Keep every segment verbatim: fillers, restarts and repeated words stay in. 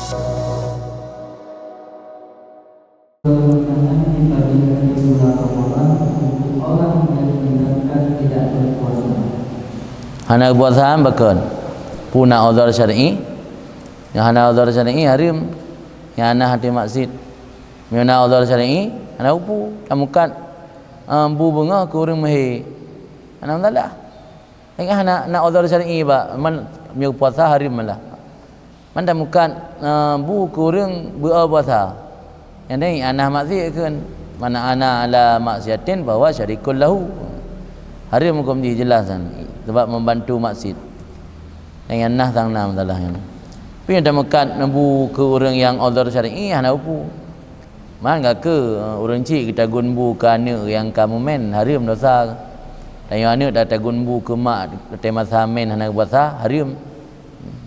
Keutamaan di pagi hari bulan Ramadan untuk orang yang dinyatakan tidak berpuasa. Hana puasa pakon? Peue na udhur syar'i? Nyang hana udhur syar'i hareuem. Nyang hana até maksiet. Meunyoe na udhur syar'i, hana peue. Tamukat, eh, bu beungoh keu ureueng meuhé. Hana masalah. Ingat hana, na udhur syar'i bak, man, meunyoe puasa hareuem malah. Man tamukat, eh, bu keu ureueng beu puasa. Nyang nyan hana maksiet kheun. Man a'ana ala maksiatin fahuwa syarikun lahu. Hareuem huköm jih jeulaih nyan. Sabab membantu maksiet. Nyang nyan na sang na masalah nyan. Tapi nyang tamukat bu keu ureueng nyang udhur syar'i hana peue. Man ka keuh, eh, ureueng chik geutagun bu keu aneuk nyang ka meumen, hareuem dosa. Tanyoe aneuk ta-, tagun bu keu mak, watèe masa men hana puasa, hareuem.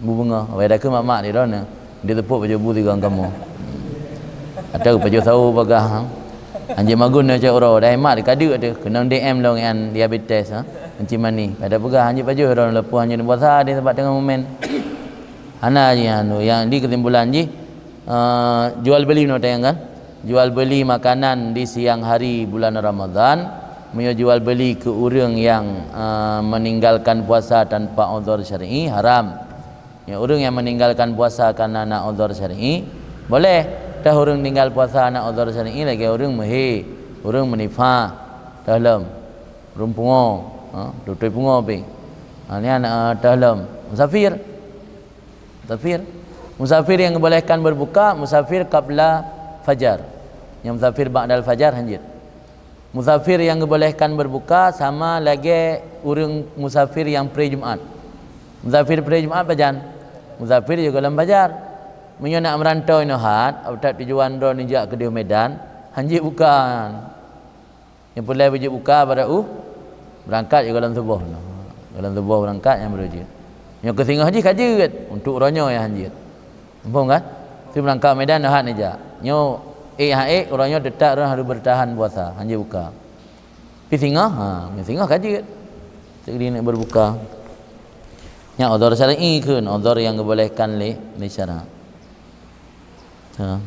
Bu beungoh, watèe takheun mak-mak di droeneuh, di teupok pajoh bu sigoe kamoe. Atau pajoh sawo peugah, ha. Hanjeuet magun neuh cak uroe, dah mak di kadeuk teuh, keunong D M lom nyan diabetes, ha. Kencing manis, pada peugah hanjeuet pajoh droeneuh leupah hanjeuet puasa di teumpat teungoh meumen. Hana jih anu, nyang di keusimpulan jih, eh, jual beli nyoe tayang kan? Jual beli makanan di siang hari bulan Ramadan, meunyoe jual beli keu ureueng nyang, eh, meninggalkan puasa tanpa udhur syar'i, haram. Ya, ureueng nyang meninggalkan puasa karena na udhur syar'i, boleh. Toh ureueng ninggal puasa na udhur syar'i lagèe ureueng meuhé, ureueng meunifah, toh lom, ureueng pungo, ha, tutui pungo pih. Ha, nyan, eh, toh lom, musafir. Musafir. Musafir yang dibolehkan berbuka, musafir qabla fajar. Nyang musafir ba'dal fajar, hanjeuet. Musafir yang dibolehkan berbuka sama lagèe ureueng musafir nyang pre Jumat. Musafir pre Jumat pajan? Musafir jigohlom fajar. Meunyoe nak meurantau inoe hat, ata tujuan droeneuh jak keudeh Medan, hanjeuet buka. Nyang peureulèe beujeuet buka bak uroe beurangkat jigohlom suboh. Gohlom suboh beurangkat nyang beujeuet. Nyoe keu singoh jih ka jeuet, untuk uroe nyoe nyang hanjeuet. Muphom kan? Si beurangkat Medan nyoe hat neujak. Nyoe ék han ék, uroe nyoe teutap droeneuh harôh beurtahan puasa, hanjeuet buka. Pi singoh, ha, pi singoh ka jeuet. Teuk di neuk beurbuka. Nyan udhur syar'i kheun, udhur nyang geubolehkan lé, lé syarak. Ha.